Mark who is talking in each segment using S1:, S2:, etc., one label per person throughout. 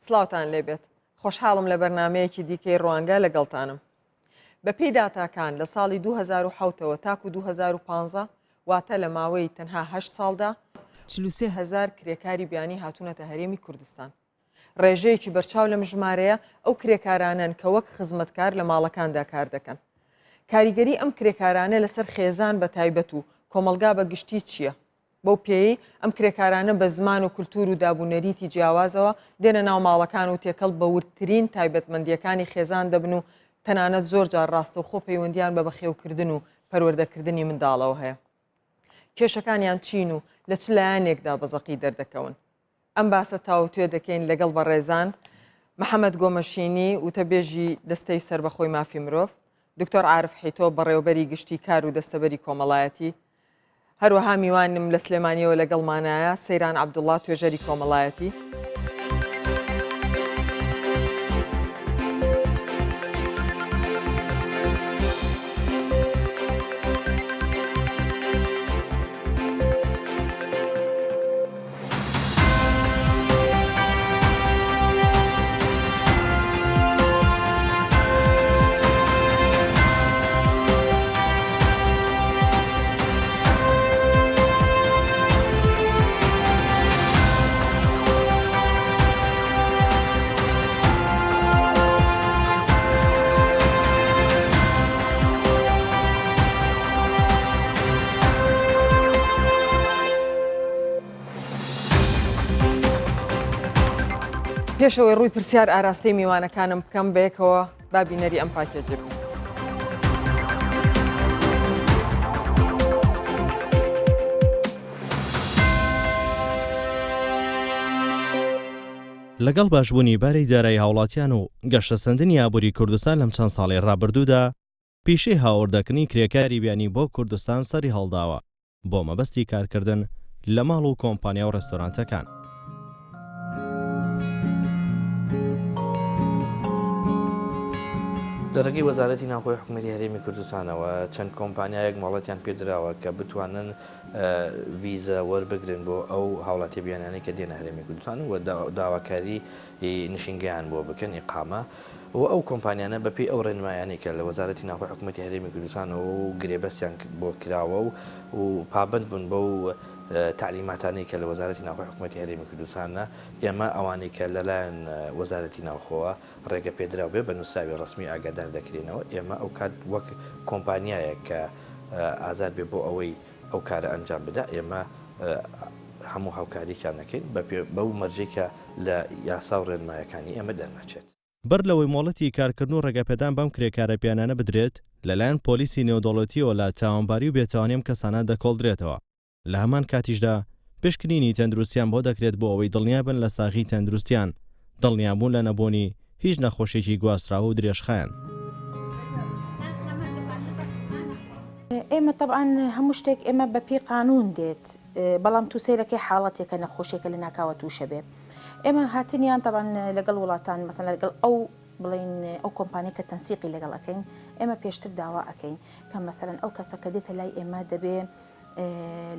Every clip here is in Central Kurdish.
S1: سڵاوتان لێبێت خۆشحاڵم لە بەرنمەیەکی دیکەی ڕوانگە لەگەڵتانم بەپێی داتاکان لە ساڵی 2007ەوە تاکو 2015 واتە لە ماوەی تەنها هەشت ساڵدا 43 هزار کرێکاری بیانی هاتوونەتە هەرێمی کوردستان ڕێژەیەکی بەرچاو لەم ژمارەیە ئەو کرێکارانەن کە وەک خزمەتکار لە ماڵەکاندا کار دەکەن. کاریگەری ئەم کرێکارانە لەسەر خێزان بە تایبەت و کۆمەڵگا بە گشتی چییە؟ بەو پێیەی ئەم کرێکارانە بە زمان و کولتوور و دابونەریتی جیاوازەوە دێنە ناو ماڵەکان و تێکەڵ بە وردترین تایبەتمەندییەکانی خێزان دەبن و تەنانەت زۆر جار ڕاستەوخۆ پەیوەندییان بە بەخێوکردن و پەروەردەکردنی منداڵەوە هەیە. کێشەکانیان چین و لە چ لایەنێکدا بە زەقی دەردەکەون؟ ئەم باسە تاوتوێ دەکەین لەگەڵ بەڕێزان محەمەد گۆمەشینی وتەبێژی دەستەی سەربەخۆی مافی مرۆڤ، دکتۆر عارف حیتۆ بەڕێوەبەری گشتی کار و دەستەبەری کۆمەڵایەتی، هەروەها میوانم لە سلێمانیەوە لەگەڵمانایە سەیران عەبدوڵڵا توێژەری کۆمەڵایەتی. پێشەوەی ڕووی پرسیار ئاراستەی میوانەکانم بکەم بەیەکەوە با بینەری ئەم پاکێجە بین.
S2: لەگەڵ باشبوونی باری دارایی هاوڵاتیان و گەشەسەندنی ئابووری کوردستان لەم چەند ساڵەی ڕابردوودا، پیشەی هاوردەکردنی کرێکاری بیانی بۆ کوردستان سەریهەڵداوە بۆ مەبەستی کارکردن لە ماڵ و کۆمپانیا و ڕێستۆرانتەکان.
S3: لە ڕێگەی وەزارەتی ناوخۆی حکومەتی هەرێمی کوردستانەوە چەند کۆمپانیایەک مۆڵەتیان پێدراوە کە بتوانن ڤیزە وەربگرن بۆ ئەو هاوڵاتیە بیانیانەی کە دێنە هەرێمی کوردستان و داواکاری نشینگەیان بۆ بکەن، ئیقامە، و ئەو کۆمپانیانە بەپێی ئەو ڕێنمایانەی کە لە وەزارەتی ناوخۆی حکومەتی هەرێمی کوردستانەوە و گرێبەستیان بۆ کراوە و و پابەند بوون بەو تەعلیماتانەی کە لە وەزارەتی ناوخۆی حکومەتی هەرێمی کوردستانە، ئێمە ئەوانەی کە لەلایەن وەزارەتی ناوخۆوە ڕێگە پێدراو بێ بە نووسراوی ڕەسمی ئاگادار دەکرێنەوە، ئێمە ئەوکات وەک کۆمپانیایەک کە ئازاد بێ بۆ ئەوەی ئەو کارە ئەنجام بدا، ئێمە هەموو هاوکارییەکیان دەکەین بەو مەرجەی کە لە یاسا و ڕێنمایەکانی ئێمە دەرنەچێت.
S2: بەر لەوەی مۆڵەتی کارکردن و ڕێگەپێدان بەم کرێکارە بیانیانە بدرێت، لەلایەن پۆلیسی نێودەوڵەتییەوە لە تاوانباری و بێتاوانی ئەم کەسانە دەکۆڵدرێتەوە. لە هەمان کاتیشدا پشکنینی تەندروستیان بۆ دەکرێت بۆ ئەوەی دڵنیابن لە ساغی تەندروستیان، دڵنیابوون لە نەبوونی هیچ نەخۆشیەکی گواستراوە و درێژخایەن.
S4: ئێمە تەبعەن هەموو شتێک ئێمە بە پێی قانوون دێت بەڵام تو سەیرەکەی حاڵەتێکە نەخۆشیەکە لە ناکاوە تووشە بێ ئێمە هاتنیان تەبعەن لەگەڵ وڵاتان مەسەلەن لەگەڵ ئەو بڵێین ئەو کۆمپانیای کە تەنسیقی لەگەڵ ئەکەین ئێمە پێشتر داوا ئەکەین کە مەسەلەن ئەو کەسە کە دێتە لای ئێمە دەبێ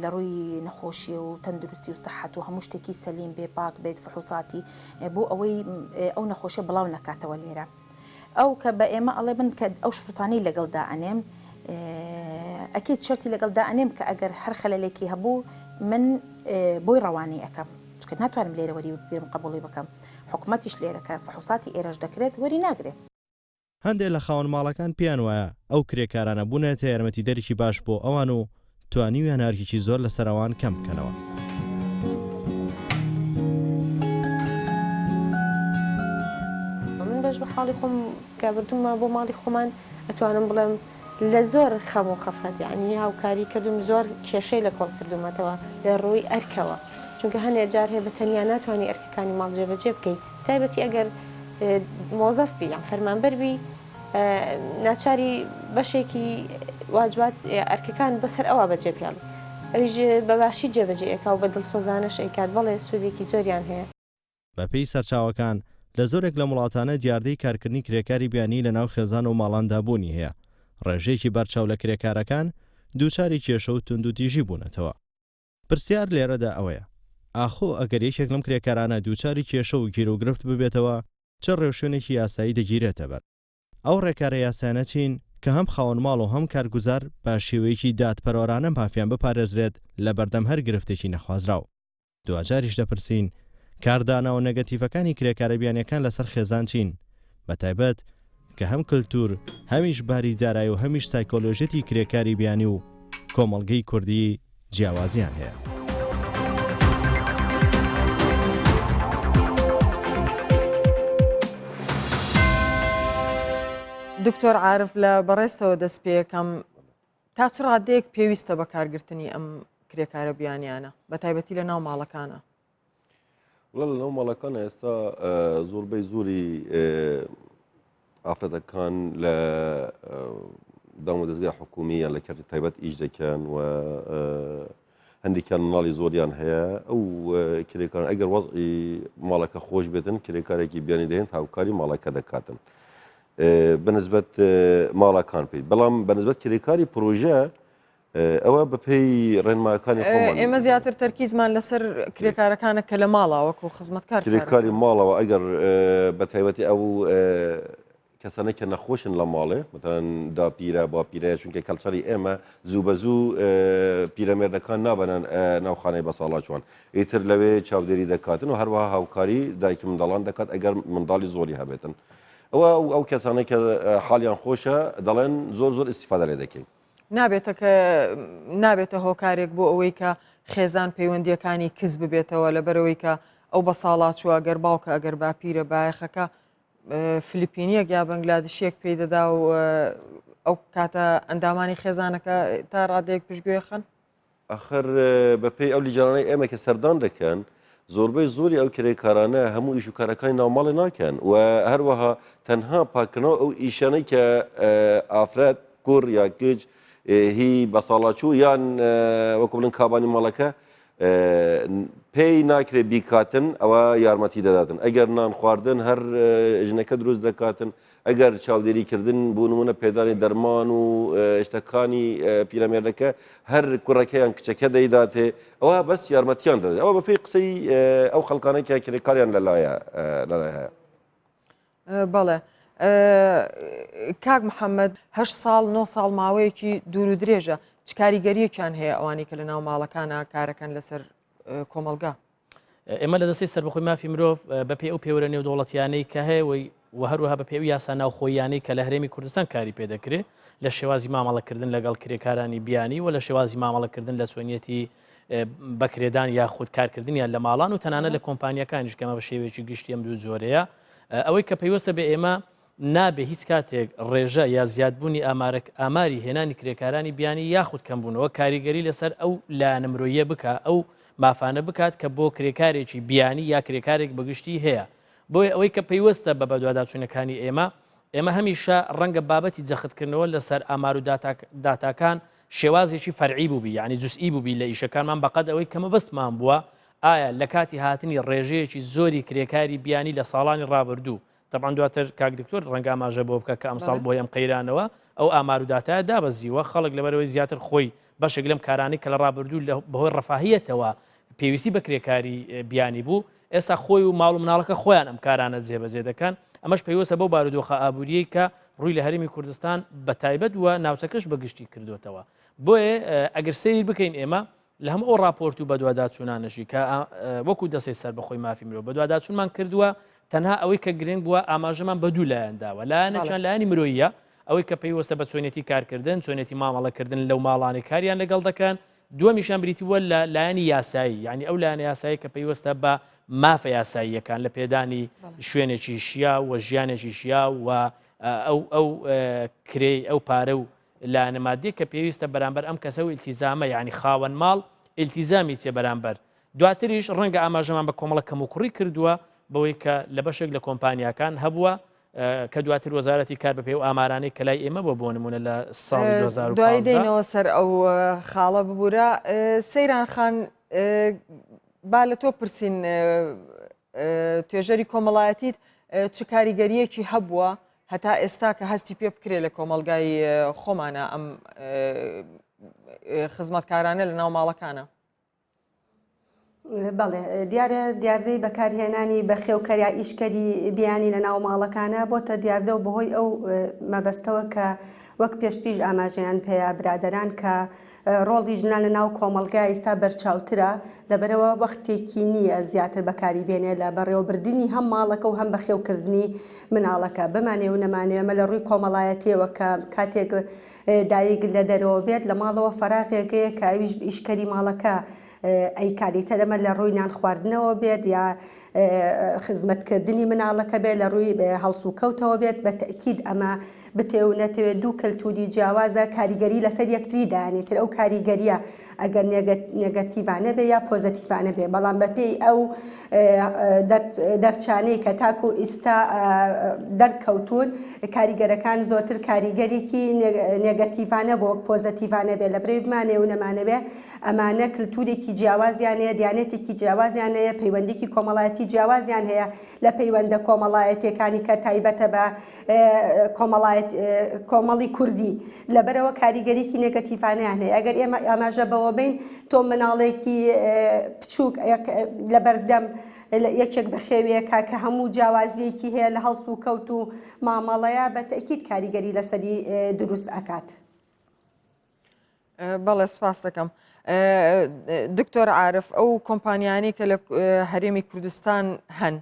S4: لە ڕووی نەخۆشی و تەندروستی و سەحەت و هەموو شتێکی سەلیم بێ پاک بێت فحوساتی بۆ ئەوەی ئەو نەخۆشیە بڵاو نەکاتەوە لێرە ئەو کە بە ئێمە ئەڵێ من کە ئەو شروتانەی لەگەڵ دائەنێم ئەکید شەرتی لەگەڵ دائەنێم کە ئەگەر هەر خەلەلێکی هەبوو من بۆی ڕەوانەی ئەکەم چونکە ناتوانم لێرە وەری بگرم قبوڵی بکەم حکومەتیش لێرە کە فحوساتی ئێرەش دەکرێت وەری ناگرێت.
S2: هەندێک لە خاوەن ماڵەکان پێیان وایە ئەو کرێکارانە بوونەتە یارمەتیدەرێکی باش بۆ ئەوان و توانیویانە ئەرکێکی زۆر لەسەر ئەوان کەم بکەنەوە.
S5: من بەش بە حاڵی خۆم کە بردوومە بۆ ماڵی خۆمان ئەتوانم بڵێم لە زۆر خەم و خەفەت یانی هاوکاری کردووم زۆر کێشەی لە کۆڵ کردوومەتەوە لە ڕووی ئەرکەوە چونکە هەنێ جار هەیە بە تەنیا ناتوانی ئەرکەکانی ماڵ جێبەجێ بکەی تایبەتی ئەگەر مۆزەف بی یان فەرمانبەر بی ناچاری بەشێکی واجبات ئەرکەکان بەسەر ئەوا بەجێ بهێڵی ئەویش بە باشی جێبەجێ ئەکا و بە دڵسۆزانەش ئەیکات بەڵێ سوودێکی زۆریان هەیە.
S2: بەپێی سەرچاوەکان، لە زۆرێک لەم وڵاتانە دیاردەی کارکردنی کرێکاری بیانی لەناو خێزان و ماڵاندا بوونی هەیە، ڕێژەیەکی بەرچاو لە کرێکارەکان دووچاری کێشە و توندوتیژی بوونەتەوە. پرسیار لێرەدا ئەوەیە، ئاخۆ ئەگەر یەکێک لەم کرێکارانە دووچاری کێشە و گیروگرفت ببێتەوە چ ڕێوشوێنێکی یاسایی دەگیرێتەبەر؟ ئەو ڕێکارە یاسایانە چین کە هەم خاوەن ماڵ و هەم کارگوزار بە شێوەیەکی دادپەروەرانە مافیان بپارێزرێت لە بەردەم هەر گرفتێکی نەخوازراو؟ دواجاریش دەپرسین، کاردانەوە نێگەتیڤەکانی کرێکارە بیانیەکان لەسەر خێزان چین؟ بەتایبەت کە هەم کلتور، هەمیش باری دارایی و هەمیش سایکۆلۆژیەتی کرێکاری بیانی و کۆمەڵگەی کوردی جیاوازیان هەیە.
S1: دکتۆر عارف لە بەڕێزتەوە دەست پێکەم تا چ ڕادەیەک پێویستە بەکارگرتنی ئەم کرێکارە بیانیانە بە تایبەتی لە ناو ماڵەکانە؟
S6: وڵا لە ناو ماڵەکانە ئێستا زۆربەی زۆری ئافرەتەکان لە دامودەزگای حکومی یان لە کەرتی تایبەت ئیش دەکەن و هەندێکیان مناڵی زۆریان هەیە ئەو کرێکار ئەگەر وەزعی ماڵەکە خۆش بێتن کرێکارێکی بیانی دەهێن هاوکاری ماڵەکە دەکاتن بەنسبەت ماڵەکان پێی بەڵام بەنسبەت کرێکاری پرۆژە ئەوە بەپێی ڕێنماکانی خۆمان
S1: ئێمە زیاتر تەرکیزمان لەسەر کرێکارەکانە کە لە ماڵەوە وەکو خزمەتکار
S6: کرێکاری ماڵەوە ئەگەر بە تایبەتی ئەو کەسانە کە نەخۆشن لە ماڵێ مثلەن داپیرە باپیرەیە چونکە کەلچەری ئێمە زوو بە زوو پیرەمێردەکان نابەنە ناو خانەی بەساڵاچوان ئیتر لەوێ چاودێری دەکاتن و هەروەها هاوکاری دایکی منداڵان دەکات ئەگەر منداڵی زۆری هەبێتن ئەوە ئەو کەسانەی کە حاڵیان خۆشە دەڵێن زۆر زۆر ئیسیفادە لێ دەکەین.
S1: نابێتە کە نابێتە هۆکارێک بۆ ئەوەی کە خێزان پەیوەندیەکانی کز ببێتەوە لەبەرەوەی کە ئەو بە ساڵاچووە گەر باوکە ئەگەر باپیرە بایەخەکە فلیپینیەک یا بەنگلادشیەک پێی دەدا و ئەو کاتە ئەندامانی خێزانەکە تا ڕادەیەک پشتگوێ خەن؟
S6: ئاخر بەپێی ئەو لیجانانەی ئێمە کە سەردان دەکەن زۆربەی زۆری ئەو کرێکارانە هەموو ئیش و کارەکانی ناوماڵێ ناکەن و هەروەها تەنها پاکردنەوە ئەو ئیشانەی کە ئافرەت کوڕ یا کچ هی بەساڵاچوو یان وەکو بڵێن کابانی ماڵەکە پێی ناکرێت بیکاتن ئەوە یارمەتی دەداتن ئەگەر نان خواردن هەر ژنەکە دروست دەکاتن ئەگەر چاودێری کردن بۆ نمونە پێدانی دەرمان و شتەکانی پیرەمێردەکە هەر کوڕەکە یان کچەکە دەیداتێ ئەوە بەس یارمەتیان دەدات ئەوە بەپێی قسەی ئەو خەڵکانەی کە کرێکاریان لەلایە لەلای هەیە.
S1: بەڵێ کاک محەممەد هه ساڵ نۆ ساڵ ماوەیەکی دوور و درێژە چ کاریگەریەکیان هەیە ئەوانی کە لە ناو ماڵەکانە کارەکەن لەسەر کۆمەڵگا؟
S7: ئێمە لە دەستەی سەربەخۆی مافی مرۆڤ بەپێی ئەو پێوەرە نێودەوڵەتیانەی کە هەیە و هەروەها بەپێی ئەو یاسا ناوخۆییانەی کە لە هەرێمی کوردستان کاری پێ دەکرێت لە شێوازی مامەڵەکردن لەگەڵ کرێکارانی بیانی و لە شێوازی مامەڵەکردن لە چۆنیەتی بەکرێدان یاخود کارکردنیان لە ماڵان و تەنانەت لە کۆمپانیەکانیش کەمە بە شێوەیەکی گشتی ئەم دوو جۆرەیە ئەوەی کە پەیوەستە بە ئێمە نابێ هیچ کاتێک ڕێژە یا زیادبوونی ئامارەک ئاماری هێنانی کرێکارانی بیانی یاخود کەمبوونەوە کاریگەری لەسەر ئەو لایەنە مرۆییە بکا ئەو مافانە بکات کە بۆ کرێکارێکی بیانی یا کرێکارێک بەگشتی هەیە بۆیە ئەوەی کە پەیوەستە بە بەدواداچوونەکانی ئێمە ئێمە هەمیشە ڕەنگە بابەتی جەختکردنەوە لەسەر ئامار و داتاکان شێوازێکی فەرعی بووبی یعنی جزئی بووبی لە ئیشەکانمان بەقەد ئەوەی کە مەبەستمان بووە ئایا لە کاتی هاتنی ڕێژەیەکی زۆری کرێکاری بیانی لە ساڵانی ڕابردوو تەبعەن دواتر کاک دکتۆر ڕەنگە ئاماژە بۆ بکە کە ئەمساڵ بۆی ئەم قەیرانەوە ئەو ئامار و داتایە دابەزیوە خەڵک لەبەرەوەی زیاتر خۆی بەشێک لەم کارانەی کە لە ڕابردوو بەهۆی ڕەفاهیەتەوە پێویستی بە کرێکاری بیانی بوو ئێستا خۆی و ماڵ و مناڵەکە خۆیان ئەم کارانە جێبەجێ دەکەن ئەمەش پەیوەستە بەو بارودۆخە ئابووریەی کە ڕووی لە هەرێمی کوردستان بە تایبەت وە ناوچەکەش بەگشتی کردوتەوە بۆیە ئەگەر سەیر بکەین ئێمە لە هەموو ئەو ڕاپۆرت و بەدواداچوونانەشی کە وەکو دەستەی سەربەخۆی مافی مرۆڤ بەدواداچوونمان کردووە، تەنها ئەوەی کە گرنگ بووە ئاماژەمان بە دوو لایەن داوە، لایەنێکیان لایەنی مرۆییە، ئەوەی کە پەیوەستە بە چۆنیەتی کارکردن، چۆنیەتی مامەڵەکردن لەو ماڵانەی کاریان لەگەڵ دەکەن، دووەمیشیان بریتی بووە لە لایەنی یاسایی، یانی ئەو لایەنە یاسایی کە پەیوەستە بە مافە یاساییەکان لە پێدانی شوێنێکی شیاو و ژیانێکی شیاو و ئەو ئەو کرێی ئەو پارە و لایەنە مادیە کە پێویستە بەرامبەر ئەم کەسە و ئیلتیزامە یانی خاوەن ماڵ ئیلتیزامی چیە بەرامبەر دواتریش ڕەنگە ئاماژەمان بە کۆمەڵە کەموکوڕی کردووە بەوەی کە لە بەشێک لە کۆمپانیاکان هەبووە کە دواتر وەزارەتی کار بەپێی و ئامارانەی کە لای ئێمە بۆ بۆ نمونە لە ساڵی
S1: دوای
S7: 2015
S1: دێینەوە سەر ئەو خاڵە ببورە سەیران خان با لە تۆ پرسین توێژەری کۆمەڵایەتیت چ کاریگەریەکی هەبووە هەتا ئێستا کە هەستی پێ بکرێت لە کۆمەڵگای خۆمانە ئەم خزمەتکارانە لە ناو ماڵەکانە؟
S8: بەڵێ دیارە دیاردەی بەکارهێنانی بەخێوکەر یا ئیشکەری بیانی لە ناو ماڵەکانە بۆتە دیاردە و بەهۆی ئەو مەبەستەوە کە وەک پێشتریش ئاماژەیان پێیا برادەران کە ڕۆڵی ژنان لە ناو کۆمەڵگا ئیستا بەرچاوترە لەبەرئەوە وەختێکی نییە زیاتر بەکاری بێنێ لە بەڕێوەبردنی هەم ماڵەکە و هەم بەخێوکردنی مناڵەکە بمانەوێ و نەمانەوێ ئەمە لە ڕووی کۆمەڵایەتیەوە کە کاتێک دایک لە دەرەوە بێت لە ماڵەوە فەراغێک هەیە کە ئەویش ئیشکەری ماڵەکە ئەیکات ئیتر ئەمە لە ڕووی نان خواردنەوە بێت یا خزمەتکردنی مناڵەکە بێت لە ڕووی هەڵسوکەوتەوە بێت بە تەئکید ئەمە بتەوێ و نەتەوێ دوو کەلتوری جیاوازە کاریگەری لەسەر یەکتری دانێ تر ئەو کاریگەریە ئەگەر نێگەتیڤانە بێ یا پۆزەتیڤانە بێ بەڵام بەپێی ئەو دەرچانەی کە تاکو ئیستا دەرکەوتوون کاریگەرەکان زۆرتر کاریگەرێکی نێگەتیڤانە بۆ پۆزەتیڤانە بێ لە برەوی بمانەوێ و نەمانەوێ ئەمانە کلتورێکی جیاوازیان هەیە، دیانەتێکی جیاوازیان هەیە، پەیوەندیکی کۆمەڵایەتی جیاوازیان هەیە لە پەیوەندە کۆمەڵایەتیەکانی کە تایبەتە بە کۆمەڵایەت کۆمەڵی کوردی لەبەرئەوە کاریگەریکی نێگەتیڤانەیان هەیە ئەگەر ئێمە ئاماژە بەوە بین تۆ مناڵێکی بچووک لەبەردەم یەکێک بەخێویەکە کە هەموو جیاوازیەکی هەیە لە هەڵس و کەوت و مامەڵەیە بە تەئکید کاریگەری لەسەری دروست ئەکات.
S1: بەڵێ سپاس دەکەم. دکتۆر عارف ئەو کۆمپانیانی کە لە هەرێمی کوردستان هەن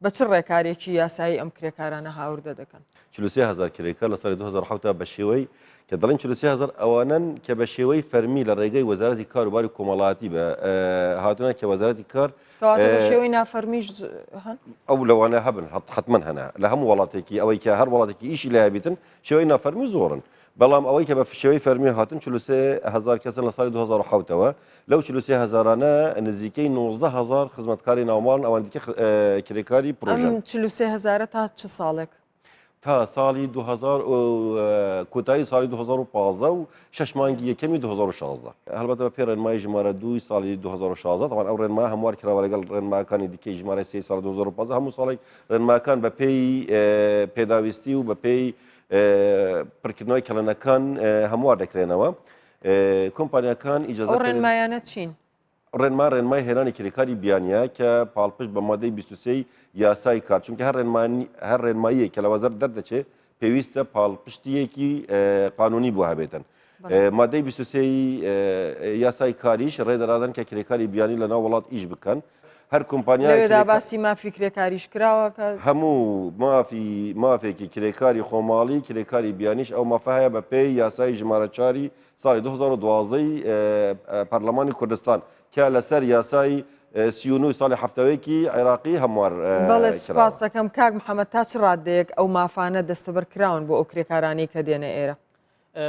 S1: بە چ ڕێکارێکی یاسایی ئەم کرێکارانە هاوردە دەکەن؟
S6: 43 هزار کرێکار لە ساڵی 2007 بە شێوەی کە دەڵێن 43 هزار ئەوانن کە بە شێوەی فەرمی لە ڕێگەی وەزارەتی کار و باری کۆمەڵاتی بە هاتوونە کە وەزارەتی کار
S1: بە شێوەی نافەرمیش هەن
S6: ئەو لەوانە هەبن حتمما هەنا لە هەموو وڵاتێکی ئەوەی کە هەر وڵاتێکی ئیشی لایە بیتن شێوەی نافەرمی زۆرن بەڵام ئەوەی کە بە شێوەی فەرمی هاتن 43 هەزار کەسن لە ساڵی 2007 ەوە، لەو 43 هەزارانە نزیکەی 19 هەزار خزمەتکاری ناوماڵن ئەوان دیکە کرێکاری پرۆژەن.
S1: ئەم 43 هەزارە تا چ ساڵێک؟
S6: تا ساڵی 2000 و کۆتایی ساڵی 2015 و شەش مانگی یەکەمی 2016. هەڵبەتە بە پێی ڕێنمایی ژمارە دووی ساڵی 2016 تەبعەن ئەو ڕێنمایە هەموار کراوە لەگەڵ ڕێنماکانی دیکەی ژمارە سێی ساڵی 2015 هەموو ساڵێک ڕێنماکان بە پێی پێداویستی و بە پێی پڕکردنەوەی کەڵێنەکان هەموار دەکرێنەوە کۆمپانیاکان ئیجازە
S1: ئەو ڕێنمایانە چین؟
S6: ڕێنما ڕێنمای هێنانی کرێکاری بیانیە کە پاڵپشت بە مادەی 23 یاسای کار چونکە هەر ڕێنمانی هەر ڕێنماییەک کە لە وەزارەت دەردەچێت پێویستە پاڵپشتیەکی قانونی بۆ هەبێتن مادەی 23 یاسای کاریش ڕێ دەرادەن کە کرێکاری بیانی لە ناو وڵات ئیش بکەن هەر کۆمپانیایەک
S1: لەوێدا باسی مافی کرێکاریش کراوە کە
S6: هەموو مافی مافێکی کرێکاری خۆماڵی کرێکاری بیانیش ئەو مافە هەیە بە پێی یاسای ژمارە چاری ساڵی 2012 پەرلەمانی کوردستان کە لەسەر یاسای 39 ساڵی هەفتەوەیەکی عێراقی هەموار
S1: بەڵێ سپاس دەکەم کاک محەممەد تا چ ڕادەیەک ئەو مافانە دەستەبەر کراون بۆ ئەو کرێکارانەی کە دێنە ئێرە؟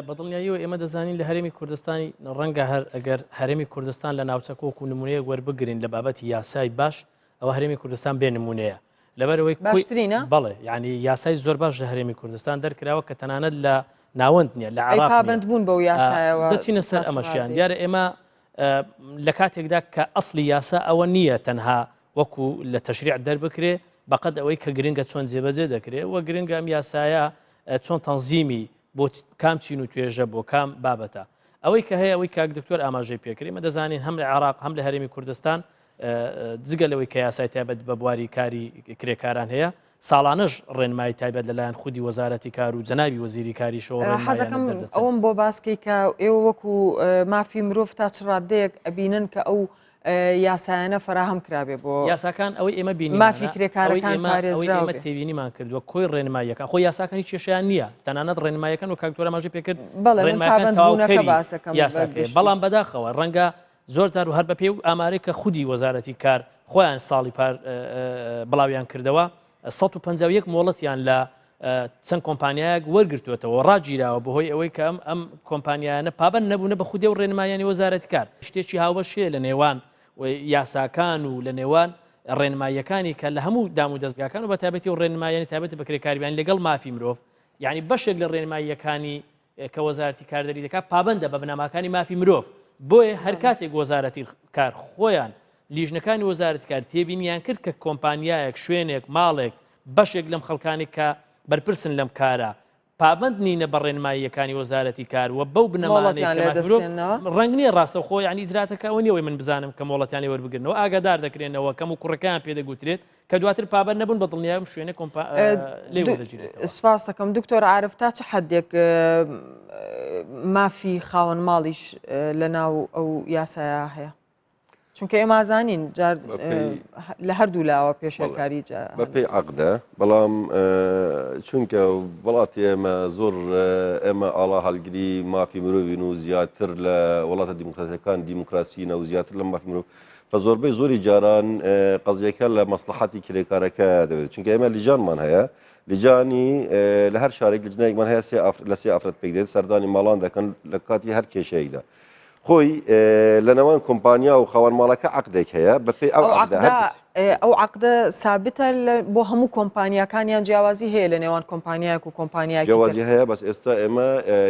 S7: بە دڵنیاییەوە ئێمە دەزانین لە هەرێمی کوردستانی ڕەنگە هەر ئەگەر هەرێمی کوردستان لە ناوچەکە وەکو نمونەیەک وەربگرین لە بابەتی یاسای باش ئەوە هەرێمی کوردستان بێ نمونەیە لەبەرەوەی
S1: باشترینە
S7: بەڵێ یعنی یاسای زۆر باش لە هەرێمی کوردستان دەرکراوە کە تەنانەت لە ناوەند نییە لە عێراق
S1: پابند بوون بەو یاسایەوە
S7: دەچینە سەر ئەمەشیان دیارە ئێمە لە کاتێکدا کە ئەسلی یاسا ئەوە نییە تەنها وەکو لە تەشریع دەربکرێ بەقەد ئەوەی کە گرنگە چۆن جێبەجێ دەکرێ و گرنگە ئەم یاسایە چۆن تەنزیمی بۆ کام چین و توێژە بۆ کام بابەتە ئەوەی کە هەیە ئەوەی کاک دکتۆر ئاماژەی پێکرد ئێمە دەزانین هەم لە عێراق هەم لە هەرێمی کوردستان جگە لەوەی کە یاسای تایبەت بە بواری کاری کرێکاران هەیە ساڵانەش ڕێنمایی تایبەت لەلایەن خودی وەزارەتی کار و جەنابی وەزیری کاریشەوە
S1: حەزەکەم ئەوم بۆ باسکەی کە ئێوە وەکو مافی مرۆڤ تا چ ڕادەیەک ئەبینن کە ئەو یاسایانە فەراهەم کرابێ بۆ
S7: یاساکان ئەوەی ئێمە بینی
S1: مافی کرێکارەکان پارێزراو
S7: ئێمە تێبینیمان کردووە کۆی ڕێنماییەکان خۆ یاساکان هیچ کێشەیان نییە تەنانەت ڕێنماییەکان و کاک دکتۆر ئاماژەی پێکرد
S1: بەڵێ من پابەندبوونەکە باسەکەم
S7: یاساکەی بەڵام بەداخەوە ڕەنگە زۆر جار و هەر بەپێی و ئامارەی کە خودی وەزارەتی کار خۆیان ساڵی پار بڵاویان کردەوە 151 مۆڵەتیان لە چەند کۆمپانیایەک وەرگرتووەتەوە ڕاگیراوە بەهۆی ئەوەی کە ئەم ئەم کۆمپانیایانە پابەند نەبوونە بە خودی و ڕێنماییانی وەزارەتی کار. شتێکی هاوبەش هەیە لە نێوان یاساکان و لە نێوان ڕێنماییەکانی کە لە هەموو دام و دەزگاکان و بە تایبەتی و ڕێنماییانی تایبەت بە کرێکاری بیانی لەگەڵ مافی مرۆڤ یعنی بەشێک لە ڕێنماییەکانی کە وەزارەتی کار دەری دەکات پابەندە بە بنەماکانی مافی مرۆڤ بۆیە هەر کاتێک وەزارەتی کار خۆیان لیژنەکانی وەزارەتی کار تێبینیان کرد کە کۆمپانیایەک شوێنێک ماڵێک بەشێک لەم خەڵکانی کە بەرپرسن لەم کارە. پابەند نینە بە ڕێنماییەکانی وەزارەتی کار و بەو بنەمانەی
S1: مۆڵەتیان
S7: کە
S1: لێ
S7: مافی مرۆڤ
S1: دەستێننەوە؟
S7: ڕەنگ نییە ڕاستەوخۆ یانی ئیجراتەکە ئەوە نییە ئەوەی من بزانم کە مۆڵەتیان لێ وەربگرنەوە ئاگادار دەکرێنەوە کەم و کوڕەکەیان پێ دەگوترێت کە دواتر پابەند نەبوون بە دڵنیایم شوێنە کۆمپا لێ وەردەگیرێتەوە.
S1: سپاس دەکەم دکتۆر عارف تا چ حدێک مافی خاوەن ماڵیش لە ناو ئەو یاسایە هەیە؟ چونکە ئێمە زانین جار لە هەردوو لاوە پێشێلکاری
S6: بەپێی عقدە بەڵام چونکە وڵاتی ئێمە زۆر ئێمە ئاڵا هەڵگری مافی مرۆڤین و زیاتر لە وڵاتە دیموکراسیەکان دیموکراسینە و زیاتر لە مافی مرۆڤ فە زۆربەی زۆری جاران قەزیەکە لە مەسلحەتی کرێکارەکە دەبێت چونکە ئێمە لیجانمان هەیە لیجانی لە هەر شارێک لجنەیەکمان هەیە لە سێ ئافرەت پێک دێت سەردانی ماڵان دەکەن لە کاتی هەر کێشەیەکدا خۆی لە نێوان کۆمپانیا و خاوەن ماڵەکە عەقدێک هەیە بەپێی ئەو عەقدە هەر کەس
S1: ئەو عەقدە سابتە بۆ هەموو کۆمپانیاکان یان جیاوازی هەیە لە نێوان کۆمپانیایەک و کۆمپانیایەکی تر؟
S6: جیاوازی هەیە بەس ئێستا ئێمە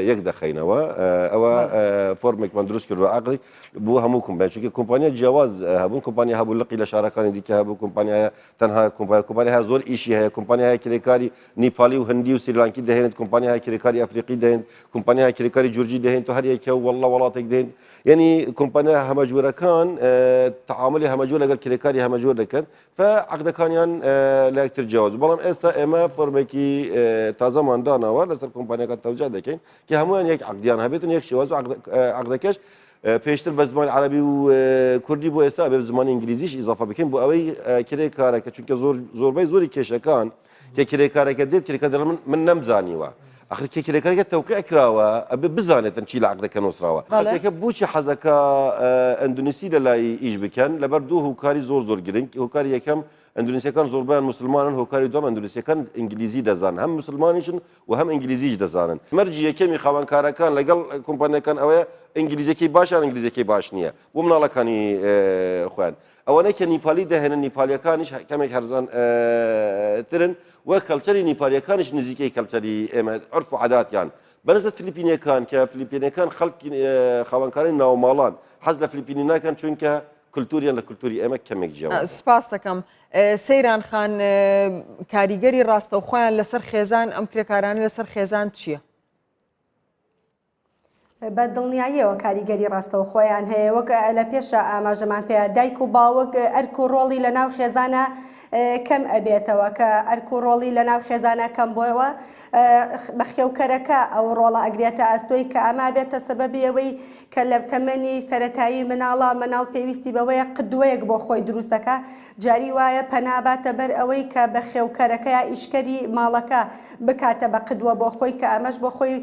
S6: یەک دەخەینەوە ئەوە فۆرمێکمان دروست کردووە عەقدێک بۆ هەموو کۆمپانیا چونکە کۆمپانیا جیاواز هەبوون کۆمپانیا هەبوو لقی لە شارەکانی دیکە هەبوو کۆمپانیا هەیە تەنها کۆمپانیا کۆمپانیا هەیە زۆر ئیشی هەیە کۆمپانیا هەیە کرێکاری نیپالی و هندی و سریلانکی دەهێنێت کۆمپانیا هەیە کرێکاری ئەفریقی دەهێنێت کۆمپانیا هەیە کرێکاری جورجی دەهێنێت و هەر یەکە واللە وڵاتێک دەهێنێت یعنی کۆمپانیا هەمەجۆرەکان تەعاملی هەمەجۆر لەگەڵ کرێکاری هەمەجۆر دەکەن فعقدەکانیان لە یەکتر جیاواز بەڵام ئێستا ئێمە فۆرمێکی تازەمان داناوە لەسەر کۆمپانیاکان تەوجە دەکەین کە هەموویان یەک عقدیان هەبێتن یەک شێواز و عقدەکەش پێشتر بە زمانی عەرەبی و کوردی بۆ ئێستا بێ زمانی ئینگلیزیش ئیزافە بکەین بۆ ئەوەی کرێکارەکە چونکە زۆر زۆربەی زۆری کێشەکان کە کرێکارەکە دێت کرێکار دەڵێ من من نەمزانیوە ئەخر کە کرێکارەکە تەوقیع کراوە ئەبێ بزانێتن چی لە عەقدەکە نووسراوە خەڵکەکە بۆچی حەزەکە ئەندونیسی لە لای ئیش بکەن لەبەر دوو هۆکاری زۆر زۆر گرنگ هۆکاری یەکەم ئەندونیسیەکان زۆربیان مسلمانن هۆکاری دوم ئەندونیسیەکان ئینگلیزی دەزانن هەم مسلمانیشن و هەم ئینگلیزیش دەزانن مەرجی یەکەمی خاوەنکارەکان لەگەڵ کۆمپانیەکان ئەوەیە ئینگلیزیەکەی باش یان ئینگلیزیەکەی باش نییە بۆ مناڵەکانی خۆیان ئەوانەی کە نیپالی دەهێنن نیپالیەکانیش کەمێک هەرزان ترن و culture ی نیپالیەکانیش نزیکەی culture ی ئێمە عرف و عاداتیان بەنسبەت فلیپینیەکان کە فلیپینەکان خەڵکی خاوەنکاری ناوماڵان حەز لە فلیپینی ناکەن چونکە کلتوریان لە کلتوری ئێمە کەمێک جیاوازە.
S1: سپاس دەکەم سەیران خان کاریگەری ڕاستەوخۆیان لەسەر خێزان ئەم کرێکارانە لەسەر خێزان چییە؟
S8: بە دڵنیاییەوە کاریگەری ڕاستەوخۆیان هەیە وەک لە پێشە ئاماژەمان پێ دایک و باوک ئەرک و ڕۆڵی لە ناو خێزانە کەم ئەبێتەوە کە ئەرک و ڕۆڵی لە ناو خێزانە کەم بۆەوە بەخێوکەرەکە ئەو ڕۆڵە ئەگرێتە ئەستۆی کە ئەمە بێتە سەبەبی ئەوەی کە لە تەمەنی سەرەتایی مناڵا مناڵ پێویستی بەوەیە قدوەیەک بۆ خۆی دروست دەکا جاری وایە پەنا باتە بەر ئەوەی کە بەخێوکەرەکە یا ئیشکەری ماڵەکە بکاتە بە قدوە بۆ خۆی کە ئەمەش بۆ خۆی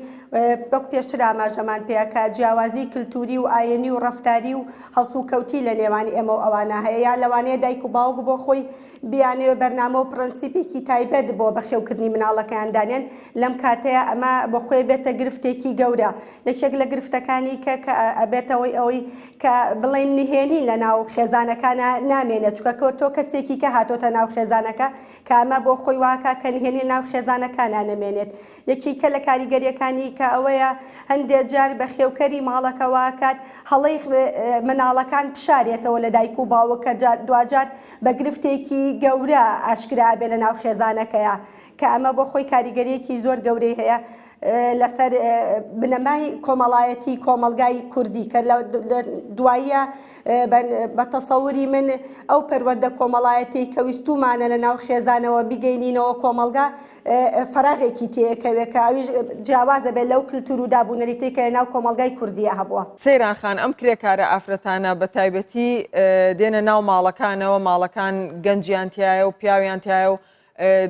S8: وەک پێشتر ئاماژەمان پێ کە جیاوازی کلتوری و ئاینی و ڕەفتاری و هەڵسوکەوتی لە نێوان ئێمە و ئەوانە هەیە یا لەوانەیە دایک و باوک بۆ خۆی بیانەوێ بەرنامە و پرەنسیپێکی تایبەت بۆ بەخێوکردنی مناڵەکەیان دانێن لەم کاتەیا ئەمە بۆ خۆی بێتە گرفتێکی گەورە یەکێک لە گرفتەکانی کە کە ئەبێتە هۆی ئەوەی کە بڵێن نهێنی لە ناو خێزانەکانە نامێنێت چونکە کە تۆ کەسێکی کە هاتۆتە ناو خێزانەکە کە ئەمە بۆ خۆی واکا کە نهێنی لە ناو خێزانەکانە نەمێنێت یەکێکە لە کاریگەریەکانی کە ئەوەیە هەندێ جار بەخێوکەری ماڵەکە واکات هەڵەی مناڵەکان بشارێتەوە لە دایک و باوک کە دواجار بە گرفتێکی گەورە ئاشکرا ئەبێ لە ناو خێزانەکەیا کە ئەمە بۆ خۆی کاریگەریەکی زۆر گەورەی هەیە لەسەر بنەمای کۆمەڵایەتی کۆمەڵگای کوردی کە لە دواییە بە تەسەوری من ئەو پەروەردە کۆمەڵایەتی کە ویستومانە لە ناو خێزانەوە بیگەینینەوە کۆمەڵگا فەراغێکی تێکەوێ کە ئەویش جیاوازە بێت لەو کلتور و دابونەریتەی کە لەناو کۆمەڵگای کوردیە هەبووە.
S1: سەیران خان، ئەم کرێکارە ئافرەتانە بە تایبەتی دێنە ناو ماڵەکانەوە، ماڵەکان گەنجیان تیایە و پیاویان تیایە و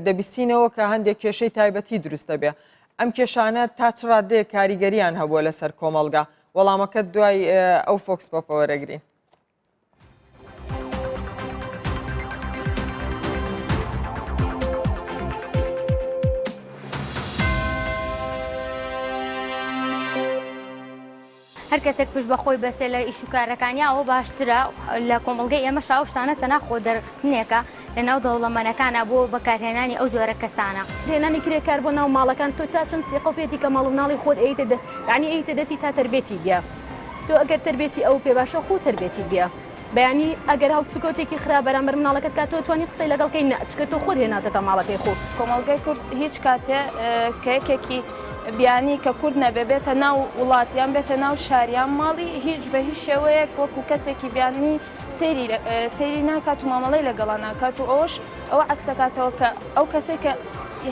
S1: دەبیستینەوە کە هەندێک کێشەی تایبەتی دروست دەبێ. ئەم کێشانە تا چ ڕادەیەک کاریگەریان هەبووە لەسەر کۆمەڵگا؟ وەڵامەکەت دوای ئەو vox pop ە وەرەگرین.
S9: هەر کەسێک پشت بە خۆی بەسێ لە ئیش و کارەکانیا ئەوە باشترە لە کۆمەڵگەی ئێمەشا ئەو شتانە تەنها خۆ دەرخستنێکە لە ناو دەوڵەمەنەکانا بۆ بەکارهێنانی ئەو جۆرە کەسانە.
S10: هێنانی کرێکار بۆ ناو ماڵەکان تۆ تا چەند سیقەو پێتی کە ماڵ و مناڵی خۆت ئەیتە دە یانی ئەیتە دەستی تا تەربێتی بیا تۆ ئەگەر تەربێتی ئەو پێ باشە خۆ تەربێتی بیا بەیانی ئەگەر هەڵسوکەوتێکی خراپ بەرامبەر مناڵەکەت کا تۆ توانی قسەی لەگەڵ کەی نا چونکە تۆ خۆت هێناتەتە ماڵەکەی خۆ.
S11: کۆمەڵگای کورد هیچ کاتێ کە یەکێکی. بیانی کە کورد نەبێ بێتە ناو وڵات یان بێتە ناو شار یان ماڵی هیچ بە هیچ شێوەیەک وەکو کەسێکی بیانی سەیری سەیری ناکات و مامەڵەی لەگەڵا ناکات و ئەوەش ئەوە عەکسەکاتەوە کە ئەو کەسێک کە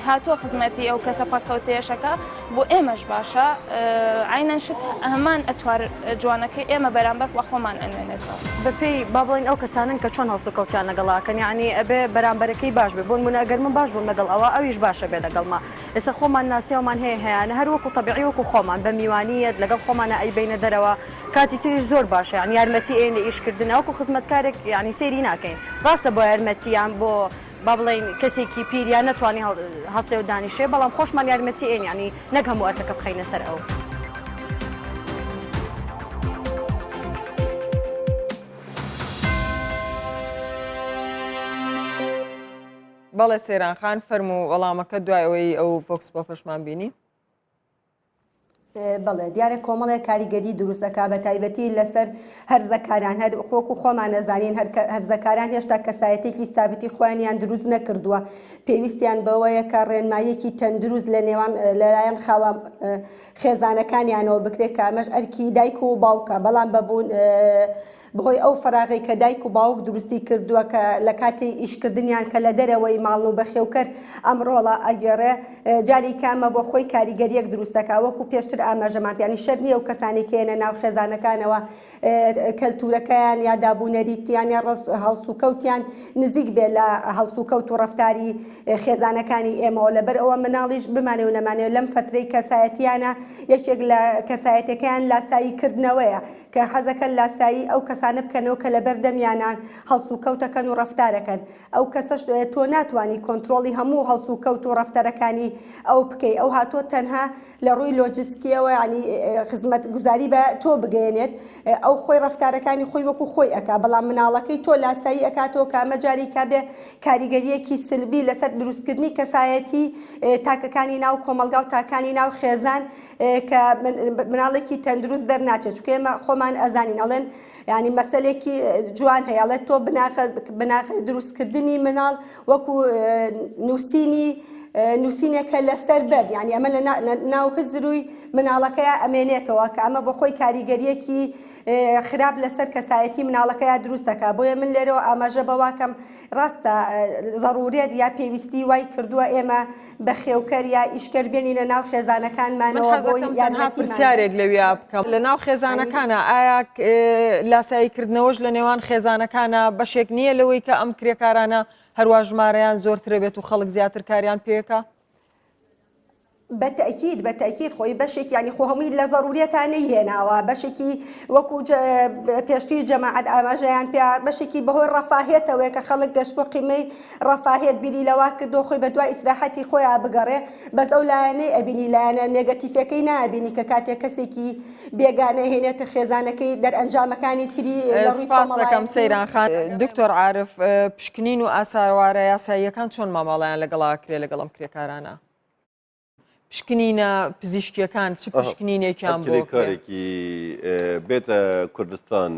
S11: هاتووە خزمەتی ئەو کەسە پەککەوتەیەشەکە بۆ ئێمەش باشە عینەن شت هەمان ئەتوار جوانەکەی ئێمە بەرامبەر بە خۆمان ئەنوێنێتەوە.
S12: بەپێی با بڵێین ئەو کەسانەن کە چۆن هەڵسوکەوتیان لەگەڵا ئەکەن یەعنی ئەبێ بەرامبەرەکەی باش بێ بۆنمونە ئەگەر من باش بووم لەگەڵ ئەوە ئەویش باشە بێ لەگەڵما ئێستا خۆمان ناسیاومان هەیە هەیانە هەر وەکو تەبیعی وەکو خۆمان بە میوانیەت لەگەڵ خۆمانە ئەیبەینە دەرەوە کاتی تریش زۆر باشە یانی یارمەتی ئەیەن لە ئیش کردنا وەکو خزمەتکارێک یانی سەیری ناکەین ڕاستە بۆ یارمەتی یان بۆ با بڵێین کەسێکی پیر یان نەتوانی هەستێ و دانیشێ بەڵام خۆشمان یارمەتی ئەیەن یانی نەک هەموو ئەرکەکە بخەینە سەر ئەو.
S1: بەڵێ سەیران خان فەرموو وەڵامەکە دوای ئەوەی ئەو vox pop ەشمان بینی.
S8: بەڵێ دیارە کۆمەڵێک کاریگەری دروست دەکا بە تایبەتی لەسەر هەرزەکاران هەر وەکو خۆمان ئەزانین هەر هەرزەکاران هێشتا کەسایەتێکی سابتی خۆیانیان دروست نەکردووە پێویستیان بەوەیە کە ڕێنماییەکی تەندروست لە نێوان لەلایەن خاوە خێزانەکانیانەوە بکرێت کە ئەمەش ئەرکی دایک و باوکە بەڵام بەبوون بەهۆی ئەو فەراغەی کە دایک و باوک دروستی کردووە کە لە کاتی ئیشکردنیان کە لە دەرەوەی ماڵن و بەخێوکەر ئەم ڕۆڵە ئەگێڕێ جاری کە ئەمە بۆ خۆی کاریگەریەک دروست دەکا وەکو پێشتر ئاماژەمان پێ یانی شەرت نییە ئەو کەسانەی کە یەنە ناو خێزانەکانەوە کەلتورەکەیان یا دابونەریتیان یا هەڵسوکەوتیان نزیک بێ لە هەڵسوکەوت و ڕەفتاری خێزانەکانی ئێمەوە لەبەر ئەوە مناڵیش بمانەوێ و نەمانەوێ لەم فەترەی کەسایەتیانە یەکێک لە کەسایەتەکەیان لاسایی کردنەوەیە کە حەزەکەن لاسایی ئەو کەسانە بکەنەوە کە لەبەر دەمیانان هەڵسوکەوتەکەن و ڕەفتارەکەن ئەو کەسەش تۆ ناتوانی کۆنترۆڵی هەموو هەڵسوکەوت و ڕەفتەرەکانی ئەو بکەی ئەو هاتووە تەنها لە ڕووی لۆجسکیەوە یانی خزمەت گوزاری بە تۆ بگەیەنێت ئەو خۆی ڕەفتارەکانی خۆی وەکو خۆی ئەکا بەڵام مناڵەکەی تۆ لاسایی ئەکاتەوە کە ئەمە جارێکا بێ کاریگەریەکی سلبی لەسەر دروستکردنی کەسایەتی تاکەکانی ناو کۆمەڵگا و تاکانی ناو خێزان کە مناڵێکی تەندروست دەرناچێت چونکە ئێمە خۆمان ئەزانین ئەڵێن ینی مەسەلێکی جوان هەیە ئەڵێت تۆ بناخە بناخە دروستکردنی مناڵ وەکو نووسینی نووسینێکە لەسەر بەرد یعنی ئەمە لە ناو هزروی مناڵەکەی ئەمێنێتەوە کە ئەمە بۆ خۆی کاریگەریەکی خراپ لەسەر کەسایەتی مناڵەکەیا دروست دەکات بۆیە من لێرەوە ئاماژە بەواکەم ڕاستە زەڕوریەت یا پێویستی وای کردووە ئێمە بەخێوکەر یا ئیشکەر بێنینە ناو
S1: من
S8: خێزانەکانمانەوە بۆی
S1: حەزەکەم تەنها
S8: یارمەتیمان بن.
S1: پرسیارێک لەویا بکەم لە ناو خێزانەکانە ئایا لاسایی کردنەوەش لە نێوان خێزانەکانە بەشێک نییە لەوەی کە ئەم کرێکارانە هەروا ژمارەیان زۆرترە بێت و خەڵک زیاتر کاریان پێکە؟
S8: بە تەئکید بە تەئکید خۆی بەشێکی یانی خۆ هەمووی لە زەروریەتا نەیهێناوە بەشێکی وەکو پێشتریش جەماعەت ئاماژەیان پێ بەشێکی بەهۆی ڕەفاهیەتەوەیە کە خەڵک گەشت بۆ قیمەی ڕەفاهیەت بیری لەوە کردووە خۆی بە دوای ئیسراحەتی خۆیا بگەڕێ بەس ئەو لایەنەی ئەبینی لایەنە نێگەتیفەکەی نابینی کە کاتێک کەسێکی بێگانە هێنێتە خێزانەکەی دەرئەنجامەکانی تری لە ڕووی
S1: سپاس دەکەم
S8: کۆمەڵایەتی و
S1: سەیران خان. دکتۆر عارف پشکنین و ئاساوارە یاساییەکان چۆن مامەڵەیان لەگەڵا کرێ لەگەڵ ئەم کرێکارانە؟ پشکنینە پزیشکیەکان چ پشکنینێکیان بۆ
S6: کرێکارێکی بێتە کوردستان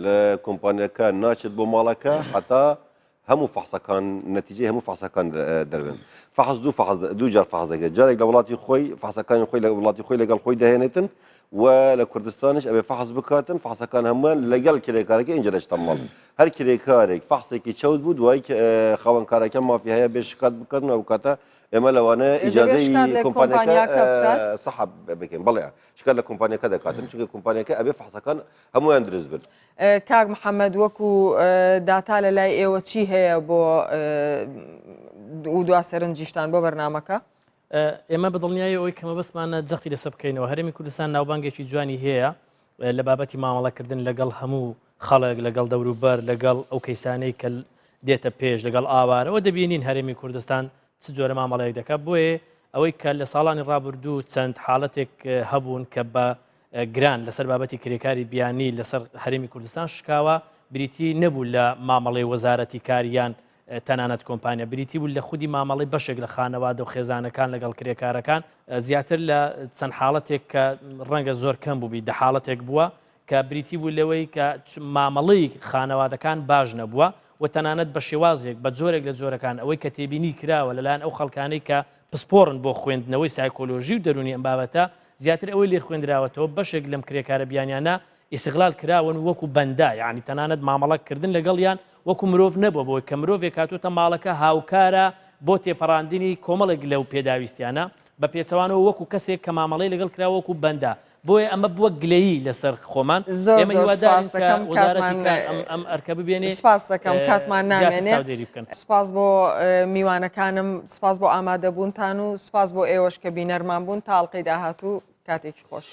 S6: لە کۆمپانیەکە ناچێت بۆ ماڵەکە حتا هەموو فەحسەکان نەتیجەی هەموو فەحسەکان دەربن فەحس دوو فەحس دوو جار فەحس دەکرێت جارێک لە وڵاتی خۆی فەحسەکانی خۆی لە وڵاتی خۆی لەگەڵ خۆی دەهێنێتن و لە کوردستانش ئەبێ فەحس بکاتن فەحسەکان هەمووان لەگەڵ کرێکارەکە ئینجا دەچتە ماڵ هەر کرێکارێک فەحسێکی چەوت بوو دوای خاوەنکارەکە مافی هەیە بێ شکات بکاتن ئەو کاتە ئێمە لەوانەیە ئیجازەی کۆمپانیاکە سەحب بکەین بەڵێ شکات لە کۆمپانیاکە دەکاتن چونکە کۆمپانیاکە ئەبێ فەحسەکان هەموویان دروست بن
S1: کاک محەممەد وەکو داتا لە لای ئێوە چی هەیە بۆ و دوا سەرنجیشتان بۆ بەرنمەکە؟
S7: ئێمە بە دڵنیایی ئەوەی کە مەبەستمانە جەختی لەسەر بکەینەوە هەرێمی کوردستان ناوبانگێکی جوانی هەیە لە بابەتی مامەڵەکردن لەگەڵ هەموو خەڵک لەگەڵ دەوروبەر لەگەڵ ئەو کەیسانەی کە دێتە پێش لەگەڵ ئاوارەوە دەبینین هەرێمی کوردستان چ جۆرە مامەڵەیەک دەکات بۆیە ئەوەی کە لە ساڵانی ڕابردوو چەند حاڵەتێک هەبوون کە بە گران لەسەر بابەتی کرێکاری بیانی لەسەر هەرێمی کوردستان شکاوە بریتی نەبوو لە مامەڵەی وەزارەتی کاریان تەنانەت کۆمپانیا بریتی بوو لە خودی مامەڵەی بەشێک لە خانەوادە و خێزانەکان لەگەڵ کرێکارەکان زیاتر لە چەند حاڵەتێک کە ڕەنگە زۆر کەم بووبی دە حاڵەتێک بووە کە بریتی بوو لەوەی کە مامەڵەی خانەوادەکان باش نەبووە و تەنانەت بە شێوازێک بە جۆرێک لە جۆرەکان ئەوەی کە تێبینی کراوە لەلایەن ئەو خەڵکانەی کە. پسپۆڕن بۆ خوێندنەوەی سایکۆلۆژی و دەروونی ئەم بابەتە، زیاتر ئەوەی لێ خوێندراوەتەوە بەشێک لەم کرێکارە بیانیانە ئیسغلال کراون وەکو بەندە یانی تەنانەت مامەڵە کردن لەگەڵیان وەکو مرۆڤ نەبووە بەوەی کە مرۆڤێک هاتووەتە ماڵەکە هاوکارە بۆ تێپەڕاندنی کۆمەڵێک لەو پێداویستیانە بە پێچەوانەوە وەکو کەسێک کە مامەڵەی لەگەڵ کراوە وەکو بەندە بۆیە ئەمە بووە گلەیی لەسەر خۆمان
S1: زۆر
S7: ئێمە
S1: زۆر
S7: هیوادارین
S1: سپاس
S7: کە
S1: دەکەم
S7: وەزارەتی
S1: کاتمان
S7: کار ئەم ئەم ئەرکە ببێنێ
S1: سپاس دەکەم کاتمان
S7: زیاتر
S1: نامێنێ
S7: چاودێری بکەن.
S1: سپاس بۆ میوانەکانم سپاس بۆ ئامادەبوونتان و سپاس بۆ ئێوەش کە بینەرمان بوون تا ئەڵقەی داهاتوو کاتێکی خۆش.